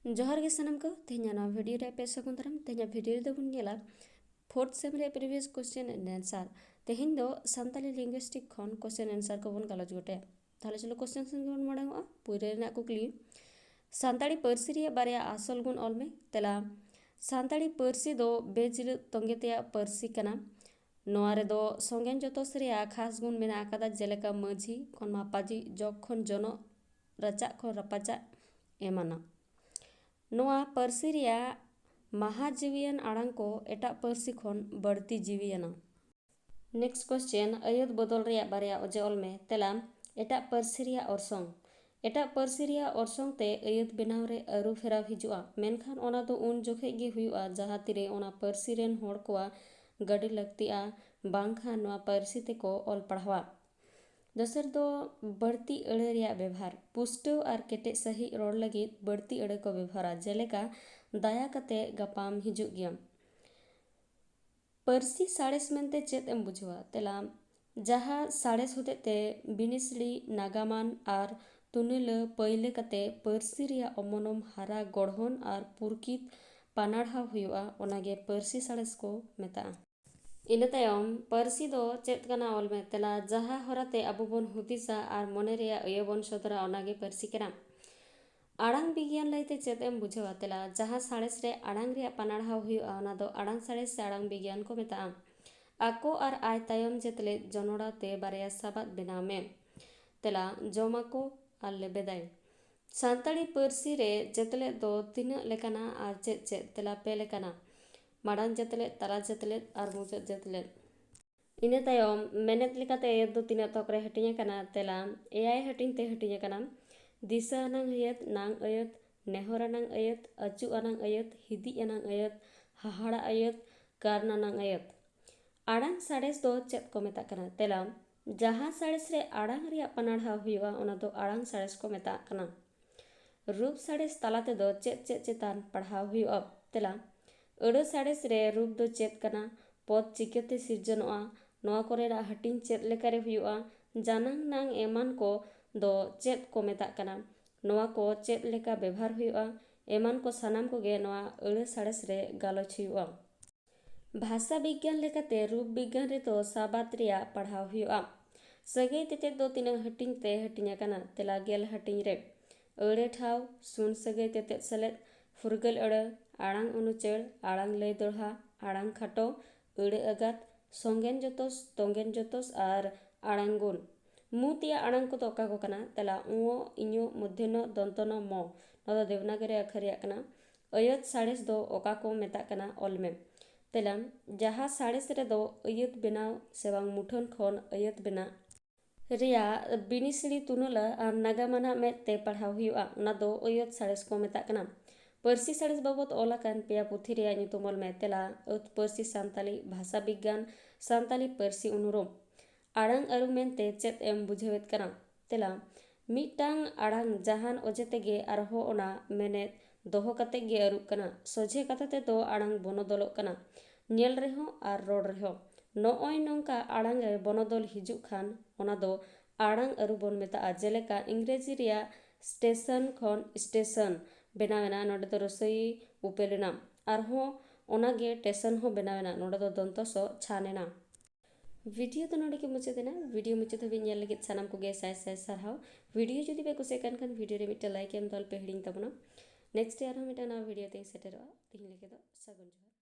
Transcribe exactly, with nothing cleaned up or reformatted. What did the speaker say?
ᱡᱚᱦᱟᱨ ᱜᱮ ᱥᱟᱱᱟᱢ ᱠᱚ, ᱛᱮᱦᱮᱧᱟᱜ ᱱᱚᱣᱟ ᱵᱷᱤᱰᱤᱭᱳ ᱨᱮ ᱟᱯᱮ ᱥᱟᱹᱜᱩᱱ ᱫᱟᱨᱟᱢ᱾ ᱛᱮᱦᱮᱧᱟᱜ ᱵᱷᱤᱰᱤᱭᱳ ᱨᱮᱫᱚ ᱵᱚᱱ ᱧᱮᱞᱟ ᱯᱷᱳᱨᱛᱷ ᱥᱮᱢ ᱨᱮᱭᱟᱜ ᱯᱨᱤᱵᱷᱤᱭᱟᱥ ᱠᱚᱥᱪᱮᱱ ᱮᱱᱰ ᱟᱱᱥᱟᱨ᱾ ᱛᱮᱦᱮᱧ ᱫᱚ ᱥᱟᱱᱛᱟᱲᱤ ᱞᱤᱝᱜᱩᱭᱤᱥᱴᱤᱠ ᱠᱷᱚᱱ ᱠᱚᱥᱪᱮᱱ ᱟᱱᱥᱟᱨ ᱠᱚᱵᱚᱱ ᱜᱟᱞᱚᱪ ᱜᱚᱴᱟᱭᱟ᱾ ᱛᱟᱦᱚᱞᱮ ᱪᱚᱞᱚ ᱠᱚᱥᱪᱮᱱ ᱥᱮᱱ ᱜᱮᱵᱚᱱ ᱢᱟᱲᱟᱝᱚᱜᱼᱟ᱾ ᱯᱩᱭᱞᱩ ᱨᱮᱱᱟᱜ ᱠᱩᱠᱞᱤ, ᱥᱟᱱᱛᱟᱲᱤ ᱯᱟᱹᱨᱥᱤ ᱨᱮᱭᱟᱜ ᱵᱟᱨᱭᱟ ᱟᱥᱚᱞ ᱜᱩᱱ ᱚᱞ ᱢᱮ᱾ ᱛᱮᱞᱟ, ᱥᱟᱱᱛᱟᱲᱤ ᱯᱟᱹᱨᱥᱤ ᱫᱚ ᱵᱮᱡᱤᱞᱟᱹᱛ ᱛᱚᱸᱜᱮ ᱛᱮᱭᱟᱜ ᱯᱟᱹᱨᱥᱤ ᱠᱟᱱᱟ᱾ ᱱᱚᱣᱟ ᱨᱮᱫᱚ ᱥᱚᱸᱜᱮᱧ ᱡᱚᱛᱚᱥ ᱨᱮᱭᱟᱜ ᱠᱷᱟᱥ ᱜᱩᱱ ᱢᱮᱱᱟᱜ ᱟᱠᱟᱫᱟ, ᱡᱮᱞᱮᱠᱟ ᱢᱟᱹᱡᱷᱤ ᱠᱷᱚᱱ ᱢᱟᱯᱟᱡᱤ, ᱡᱚᱜ ᱠᱷᱚᱱ ᱡᱚᱱᱚᱜ, ᱨᱟᱪᱟᱜ ᱠᱷᱚᱱ ᱨᱟᱯᱟᱪᱟᱜ ᱮᱢᱟᱱᱟᱜ᱾ ᱱᱚᱣᱟ ᱯᱟᱹᱨᱥᱤ ᱨᱮᱭᱟᱜ ᱢᱟᱦᱟ ᱡᱤᱣᱤᱭᱟᱱ ᱟᱲᱟᱝ ᱠᱚ ᱮᱴᱟᱜ ᱯᱟᱹᱨᱥᱤ ᱠᱷᱚᱱ ᱵᱟᱹᱲᱛᱤ ᱡᱤᱣᱤᱭᱟᱱᱟ᱾ ᱱᱮᱠᱥᱴ ᱠᱚᱥᱪᱮᱱ, ᱟᱹᱭᱟᱹᱛ ᱵᱚᱫᱚᱞ ᱨᱮᱭᱟᱜ ᱵᱟᱨᱭᱟ ᱚᱡᱮ ᱚᱞ ᱢᱮ᱾ ᱛᱮᱞᱟ, ᱮᱴᱟᱜ ᱯᱟᱹᱨᱥᱤ ᱨᱮᱭᱟᱜ ᱚᱨᱥᱚᱝ᱾ ᱮᱴᱟᱜ ᱯᱟᱹᱨᱥᱤ ᱨᱮᱭᱟᱜ ᱚᱨᱥᱚᱝ ᱛᱮ ᱟᱹᱭᱟᱹᱛ ᱵᱮᱱᱟᱣ ᱨᱮ ᱟᱹᱨᱩ ᱯᱷᱮᱨᱟᱣ ᱦᱤᱡᱩᱜᱼᱟ, ᱢᱮᱱᱠᱷᱟᱱ ᱚᱱᱟ ᱫᱚ ᱩᱱ ᱡᱚᱠᱷᱮᱡ ᱜᱮ ᱦᱩᱭᱩᱜᱼᱟ, ᱡᱟᱦᱟᱸ ᱛᱤᱨᱮ ᱚᱱᱟ ᱯᱟᱹᱨᱥᱤ ᱨᱮᱱ ᱦᱚᱲ ᱠᱚᱣᱟᱜ ᱜᱟᱹᱰᱤ ᱞᱟᱹᱠᱛᱤᱜᱼᱟ, ᱵᱟᱝᱠᱷᱟᱱ ᱱᱚᱣᱟ ᱯᱟᱹᱨᱥᱤ ᱛᱮᱠᱚ ᱚᱞ ᱯᱟᱲᱦᱟᱣᱟ᱾ ᱫᱚᱥᱟᱨ ᱫᱚ ᱵᱟᱹᱲᱛᱤ ᱟᱹᱲᱟᱹ ᱨᱮᱭᱟᱜ ᱵᱮᱵᱷᱟᱨ᱾ ᱯᱩᱥᱴᱟᱹᱣ ᱟᱨ ᱠᱮᱴᱮᱡ ᱥᱟᱹᱦᱤᱡ ᱨᱚᱲ ᱞᱟᱹᱜᱤᱫ ᱵᱟᱹᱲᱛᱤ ᱟᱹᱲᱟᱹ ᱠᱚ ᱵᱮᱵᱷᱟᱨᱟ, ᱡᱮᱞᱮᱠᱟ, ᱫᱟᱭᱟ ᱠᱟᱛᱮ ᱜᱟᱯᱟᱢ ᱦᱤᱡᱩᱜ ᱜᱮᱭᱟᱢ᱾ ᱯᱟᱹᱨᱥᱤ ᱥᱟᱬᱮᱥ ᱢᱮᱱᱛᱮ ᱪᱮᱫ ᱮᱢ ᱵᱩᱡᱷᱟᱹᱣᱟ? ᱛᱮᱞᱟ, ᱡᱟᱦᱟᱸ ᱥᱟᱬᱮᱥ ᱦᱚᱛᱮᱡ ᱛᱮ ᱵᱤᱱᱤᱥᱲᱤ, ᱱᱟᱜᱟᱢᱟᱱ ᱟᱨ ᱛᱩᱱᱤᱞᱟᱹ ᱯᱟᱹᱭᱞᱟᱹ ᱠᱟᱛᱮ ᱯᱟᱹᱨᱥᱤ ᱨᱮᱭᱟᱜ ᱚᱢᱚᱱᱚᱢ ᱦᱟᱨᱟ ᱜᱚᱲᱦᱚᱱ ᱟᱨ ᱯᱩᱨᱠᱤᱛ ᱯᱟᱱᱟᱲᱦᱟᱣ ᱦᱩᱭᱩᱜᱼᱟ, ᱚᱱᱟᱜᱮ ᱯᱟᱹᱨᱥᱤ ᱥᱟᱬᱮᱥ ᱠᱚ ᱢᱮᱛᱟᱜᱼᱟ᱾ ᱤᱱᱟᱹ ᱛᱟᱭᱚᱢ, ᱯᱟᱹᱨᱥᱤ ᱫᱚ ᱪᱮᱫ ᱠᱟᱱᱟ? ᱚᱞ ᱢᱮ᱾ ᱛᱮᱞᱟ, ᱡᱟᱦᱟᱸ ᱦᱚᱨᱟᱛᱮ ᱟᱵᱚ ᱵᱚᱱ ᱦᱩᱫᱤᱥᱟ ᱟᱨ ᱢᱚᱱᱮ ᱨᱮᱭᱟᱜ ᱟᱹᱭᱟᱹ ᱵᱚᱱ ᱥᱚᱫᱚᱨᱟ, ᱚᱱᱟᱜᱮ ᱯᱟᱹᱨᱥᱤ ᱠᱟᱱᱟ᱾ ᱟᱲᱟᱝ ᱵᱤᱜᱽᱭᱟᱱ ᱞᱟᱹᱭᱛᱮ ᱪᱮᱫ ᱮᱢ ᱵᱩᱡᱷᱟᱹᱣᱟ? ᱛᱮᱞᱟ, ᱡᱟᱦᱟᱸ ᱥᱟᱬᱮᱥ ᱨᱮ ᱟᱲᱟᱝ ᱨᱮᱭᱟᱜ ᱯᱟᱱᱟᱲᱦᱟᱣ ᱦᱩᱭᱩᱜᱼᱟ, ᱚᱱᱟ ᱫᱚ ᱟᱲᱟᱝ ᱥᱟᱬᱮᱥ ᱥᱮ ᱟᱲᱟᱝ ᱵᱤᱜᱽᱭᱟᱱ ᱠᱚ ᱢᱮᱛᱟᱜᱼᱟ᱾ ᱟᱠᱚ ᱟᱨ ᱟᱭ ᱛᱟᱭᱚᱢ ᱡᱮᱛᱞᱮᱫ ᱡᱚᱱᱚᱲᱟᱣ ᱛᱮ ᱵᱟᱨᱭᱟ ᱥᱟᱵᱟᱫ ᱵᱮᱱᱟᱣ ᱢᱮ᱾ ᱛᱮᱞᱟ, ᱡᱚᱢᱟᱠᱚ ᱟᱨ ᱞᱮᱵᱮᱫᱟᱭ᱾ ᱥᱟᱱᱛᱟᱲᱤ ᱯᱟᱹᱨᱥᱤ ᱨᱮ ᱡᱮᱛᱞᱮᱫ ᱫᱚ ᱛᱤᱱᱟᱹᱜ ᱞᱮᱠᱟᱱᱟ ᱟᱨ ᱪᱮᱫ ᱪᱮᱫ? ᱛᱮᱞᱟ, ᱯᱮ ᱞᱮᱠᱟᱱᱟ, ᱢᱟᱲᱟᱝ ᱡᱮᱛᱞᱮᱫ, ᱛᱟᱞᱟ ᱡᱮᱛᱞᱮᱫ ᱟᱨ ᱢᱩᱪᱟᱹᱫ ᱡᱮᱛᱞᱮᱫ᱾ ᱤᱱᱟᱹ ᱛᱟᱭᱚᱢ ᱢᱮᱱᱮᱛ ᱞᱮᱠᱟᱛᱮ ᱟᱹᱭᱟᱹᱛ ᱫᱚ ᱛᱤᱱᱟᱹᱜ ᱛᱷᱚᱠ ᱨᱮ ᱦᱟᱹᱴᱤᱧ ᱟᱠᱟᱱᱟ? ᱛᱮᱞᱟ, ᱮᱭᱟᱭ ᱦᱟᱹᱴᱤᱧ ᱛᱮ ᱦᱟᱹᱴᱤᱧ ᱟᱠᱟᱱᱟ᱾ ᱫᱤᱥᱟᱹ ᱟᱱᱟᱝ ᱟᱹᱭᱟᱹᱛ, ᱱᱟᱝ ᱟᱹᱭᱟᱹᱛ, ᱱᱮᱦᱚᱨ ᱟᱱᱟᱝ ᱟᱹᱭᱟᱹᱛ, ᱟᱹᱪᱩᱜ ᱟᱱᱟᱝ ᱟᱹᱭᱟᱹᱛ, ᱦᱤᱫᱤᱡ ᱟᱱᱟᱝ ᱟᱹᱭᱟᱹᱛ, ᱦᱟᱦᱟᱲᱟ ᱟᱹᱭᱟᱹᱛ, ᱠᱟᱨᱱ ᱟᱱᱟᱝ ᱟᱹᱭᱟᱹᱛ᱾ ᱟᱲᱟᱝ ᱥᱟᱬᱮᱥ ᱫᱚ ᱪᱮᱫ ᱠᱚ ᱢᱮᱛᱟᱜ ᱠᱟᱱᱟ? ᱛᱮᱞᱟ, ᱡᱟᱦᱟᱸ ᱥᱟᱬᱮᱥ ᱨᱮ ᱟᱲᱟᱝ ᱨᱮᱭᱟᱜ ᱯᱟᱱᱟᱲᱦᱟᱣ ᱦᱩᱭᱩᱜᱼᱟ, ᱚᱱᱟ ᱫᱚ ᱟᱲᱟᱝ ᱥᱟᱬᱮᱥ ᱠᱚ ᱢᱮᱛᱟᱜ ᱠᱟᱱᱟ᱾ ᱨᱩᱯ ᱥᱟᱬᱮᱥ ᱛᱟᱞᱟ ᱛᱮᱫᱚ ᱪᱮᱫ ᱪᱮᱫ ᱪᱮᱛᱟᱱ ᱯᱟᱲᱦᱟᱣ ᱦᱩᱭᱩᱜᱼᱟ? ᱛᱮᱞᱟ, ᱟᱹᱲᱟᱹ ᱥᱟᱬᱮᱥ ᱨᱮ ᱨᱩᱯ ᱫᱚ ᱪᱮᱫ ᱠᱟᱱᱟ? ᱯᱚᱫ ᱪᱤᱠᱟᱹᱛᱮ ᱥᱤᱨᱡᱚᱱᱚᱜᱼᱟ? ᱱᱚᱣᱟ ᱠᱚᱨᱮᱱᱟᱜ ᱦᱟᱹᱴᱤᱧ ᱪᱮᱫ ᱞᱮᱠᱟᱨᱮ ᱦᱩᱭᱩᱜᱼᱟ? ᱡᱟᱱᱟᱝ ᱱᱟᱝ ᱮᱢᱟᱱ ᱠᱚ ᱫᱚ ᱪᱮᱫ ᱠᱚ ᱢᱮᱛᱟᱜ ᱠᱟᱱᱟ? ᱱᱚᱣᱟ ᱠᱚ ᱪᱮᱫ ᱞᱮᱠᱟ ᱵᱮᱵᱷᱟᱨ ᱦᱩᱭᱩᱜᱼᱟ? ᱮᱢᱟᱱ ᱠᱚ ᱥᱟᱱᱟᱢ ᱠᱚᱜᱮ ᱱᱚᱣᱟ ᱟᱹᱲᱟᱹ ᱥᱟᱬᱮᱥ ᱨᱮ ᱜᱟᱞᱚᱪ ᱦᱩᱭᱩᱜᱼᱟ᱾ ᱵᱷᱟᱥᱟ ᱵᱤᱜᱽᱜᱟᱱ ᱞᱮᱠᱟᱛᱮ ᱨᱩᱯ ᱵᱤᱜᱽᱜᱟᱱ ᱨᱮᱫᱚ ᱥᱟᱵᱟᱫ ᱨᱮᱭᱟᱜ ᱯᱟᱲᱦᱟᱣ ᱦᱩᱭᱩᱜᱼᱟ᱾ ᱥᱟᱹᱜᱟᱹᱭ ᱛᱮᱛᱮᱫ ᱫᱚ ᱛᱤᱱᱟᱹᱜ ᱦᱟᱹᱴᱤᱧ ᱛᱮ ᱦᱟᱹᱴᱤᱧ ᱟᱠᱟᱱᱟ? ᱛᱮᱞᱟ ᱜᱮᱞ ᱦᱟᱹᱴᱤᱧ ᱨᱮ᱾ ᱟᱹᱲᱟᱹ ᱴᱷᱟᱶ, ᱥᱩᱱ ᱥᱟᱹᱜᱟᱹᱭ ᱛᱮᱛᱮᱫ ᱥᱮᱞᱮᱫ, ᱯᱷᱩᱨᱜᱟᱹᱞ ᱟᱹᱲᱟᱹ, ᱟᱲᱟᱝ ᱚᱱᱩᱪᱟᱹᱲ, ᱟᱲᱟᱝ ᱞᱟᱹᱭ ᱫᱚᱲᱦᱟ, ᱟᱲᱟᱝ ᱠᱷᱟᱴᱚ, ᱟᱹᱲᱟᱹ ᱟᱜᱟᱛ, ᱥᱚᱝᱜᱮᱱ ᱡᱚᱛᱚᱥ, ᱛᱚᱝᱜᱮᱱ ᱡᱚᱛᱚᱥ ᱟᱨ ᱟᱲᱟᱝ ᱜᱩᱱ᱾ ᱢᱩ ᱛᱮᱭᱟᱜ ᱟᱲᱟᱝ ᱠᱚᱫᱚ ᱚᱠᱟ ᱠᱚ ᱠᱟᱱᱟ? ᱛᱮᱞᱟ ᱩᱸᱚ, ᱤᱧᱚ, ᱢᱩᱫᱷᱮᱱᱚ, ᱫᱚᱱᱛᱚᱱᱚ, ᱢᱚ᱾ ᱱᱚᱣᱟ ᱫᱚ ᱫᱮᱵᱽᱱᱟᱜᱚᱨᱤ ᱟᱠᱷᱟᱨ ᱨᱮᱭᱟᱜ ᱠᱟᱱᱟ᱾ ᱟᱹᱭᱟᱹᱛ ᱥᱟᱬᱮᱥ ᱫᱚ ᱚᱠᱟ ᱠᱚ ᱢᱮᱛᱟᱜ ᱠᱟᱱᱟ? ᱚᱞ ᱢᱮ᱾ ᱛᱮᱞᱟ, ᱡᱟᱦᱟᱸ ᱥᱟᱬᱮᱥ ᱨᱮᱫᱚ ᱟᱹᱭᱟᱹᱛ ᱵᱮᱱᱟᱣ ᱥᱮ ᱵᱟᱝ ᱢᱩᱴᱷᱟᱹᱱ ᱠᱷᱚᱱ ᱟᱹᱭᱟᱹᱛ ᱵᱮᱱᱟᱜ ᱨᱮᱭᱟᱜ ᱵᱤᱱᱤᱥᱲᱤ ᱛᱩᱱᱩᱞᱟ ᱟᱨ ᱱᱟᱜᱟᱢ ᱟᱱᱟᱜ ᱢᱮᱫ ᱛᱮ ᱯᱟᱲᱦᱟᱣ ᱦᱩᱭᱩᱜᱼᱟ, ᱚᱱᱟ ᱫᱚ ᱟᱹᱭᱟᱹᱛ ᱥᱟᱬᱮᱥ ᱠᱚ ᱢᱮᱛᱟᱜ ᱠᱟᱱᱟ᱾ ᱯᱟᱹᱨᱥᱤ ᱥᱟᱬᱮᱥ ᱵᱟᱵᱚᱛ ᱚᱞ ᱟᱠᱟᱱ ᱯᱮᱭᱟ ᱯᱩᱛᱷᱤ ᱨᱮᱭᱟᱜ ᱧᱩᱛᱩᱢ ᱚᱞ ᱢᱮ᱾ ᱛᱮᱞᱟ, ᱟᱹᱛ ᱯᱟᱹᱨᱥᱤ ᱥᱟᱱᱛᱟᱞᱤ ᱵᱷᱟᱥᱟ ᱵᱤᱜᱽᱜᱟᱱ, ᱥᱟᱱᱛᱟᱞᱤ ᱯᱟᱹᱨᱥᱤ ᱩᱱᱩᱨᱩᱢ᱾ ᱟᱲᱟᱝ ᱟᱹᱨᱩ ᱢᱮᱱᱛᱮ ᱪᱮᱫ ᱮᱢ ᱵᱩᱡᱷᱟᱹᱣᱮᱫ ᱠᱟᱱᱟ? ᱛᱮᱞᱟ, ᱢᱤᱫᱴᱟᱝ ᱟᱲᱟᱝ ᱡᱟᱦᱟᱱ ᱚᱡᱮ ᱛᱮᱜᱮ ᱟᱨᱦᱚᱸ ᱚᱱᱟ ᱢᱮᱱᱮᱫ ᱫᱚᱦᱚ ᱠᱟᱛᱮ ᱜᱮ ᱟᱹᱨᱩᱜ ᱠᱟᱱᱟ᱾ ᱥᱚᱡᱷᱮ ᱠᱟᱛᱷᱟ ᱛᱮᱫᱚ ᱟᱲᱟᱝ ᱵᱚᱱᱚᱫᱚᱞᱚᱜ ᱠᱟᱱᱟ, ᱧᱮᱞ ᱨᱮᱦᱚᱸ ᱟᱨ ᱨᱚᱲ ᱨᱮᱦᱚᱸ᱾ ᱱᱚᱜᱼᱚᱭ ᱱᱚᱝᱠᱟ ᱟᱲᱟᱝ ᱨᱮ ᱵᱚᱱᱚᱫᱚᱞ ᱦᱤᱡᱩᱜ ᱠᱷᱟᱱ ᱚᱱᱟ ᱫᱚ ᱟᱲᱟᱝ ᱟᱹᱨᱩ ᱵᱚᱱ ᱢᱮᱛᱟᱜᱼᱟ᱾ ᱡᱮᱞᱮᱠᱟ ᱤᱝᱨᱮᱡᱤ ᱨᱮᱭᱟᱜ ᱥᱴᱮᱥᱚᱱ ᱠᱷᱚᱱ ᱥᱴᱮᱥᱚᱱ ᱵᱮᱱᱟᱣ ᱮᱱᱟ, ᱱᱚᱰᱮ ᱫᱚ ᱨᱟᱹᱥᱟᱹᱭᱤ ᱩᱯᱮᱞ ᱮᱱᱟ᱾ ᱟᱨᱦᱚᱸ ᱚᱱᱟᱜᱮ ᱴᱮᱥᱚᱱ ᱦᱚᱸ ᱵᱮᱱᱟᱣ ᱮᱱᱟ, ᱱᱚᱰᱮ ᱫᱚ ᱫᱚᱱᱛᱚ ᱥᱚ ᱪᱷᱟᱱ ᱮᱱᱟ᱾ ᱵᱷᱤᱰᱤᱭᱳ ᱫᱚ ᱱᱚᱰᱮ ᱜᱮ ᱢᱩᱪᱟᱹᱫ ᱮᱱᱟ᱾ ᱵᱷᱤᱰᱤᱭᱳ ᱢᱩᱪᱟᱹᱫ ᱦᱟᱹᱵᱤᱡ ᱧᱮᱞ ᱞᱟᱹᱜᱤᱫ ᱥᱟᱱᱟᱢ ᱠᱚᱜᱮ ᱥᱟᱭ ᱥᱟᱭ ᱥᱟᱨᱦᱟᱣ᱾ ᱵᱷᱤᱰᱤᱭᱳ ᱡᱩᱫᱤ ᱯᱮ ᱠᱩᱥᱤᱭᱟᱜ ᱠᱟᱱ ᱠᱷᱟᱱ ᱵᱷᱤᱰᱤᱭᱳ ᱨᱮ ᱢᱤᱫᱴᱮᱱ ᱞᱟᱭᱤᱠ ᱮᱢ ᱫᱚ ᱟᱞᱚᱯᱮ ᱦᱤᱲᱤᱧ ᱛᱟᱵᱚᱱᱟ᱾ ᱱᱮᱠᱥᱴ ᱟᱨᱦᱚᱸ ᱢᱤᱫᱴᱟᱝ ᱱᱟᱣᱟ ᱵᱷᱤᱰᱤᱭᱳ ᱛᱮᱧ ᱥᱮᱴᱮᱨᱚᱜᱼᱟ᱾ ᱛᱤᱦᱤᱧ ᱞᱟᱹᱜᱤᱫ ᱫᱚ ᱥᱟᱹᱜᱩᱱ ᱡᱚᱦᱟᱨ᱾